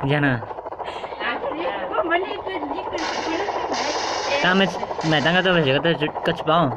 Yog na. Tab, maiv taab koj tuaj pem tsev koj tsis paub.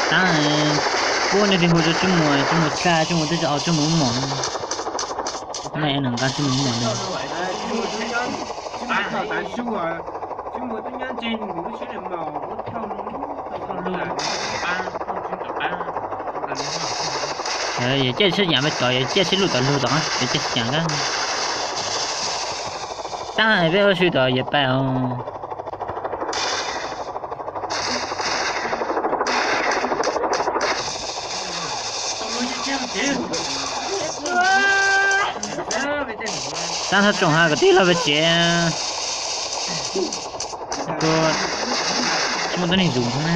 Taab, puab nej twb hu rua Tsuj Muas, Tsuj Muas tsa, Tsuj Muas twb tsis au Tsuj Muas mom. Nej nws nqa Tsuj Muas mom. Yog caij sib yaam peb tod, yog caij sib lug tom lug tod, yog caij sib yaam kab. Taab peb ua sw tod yog pais os. Taab txhob tsoom ha, kwv tij laug peb tsev. Tsis muaj tuab neeg zus na.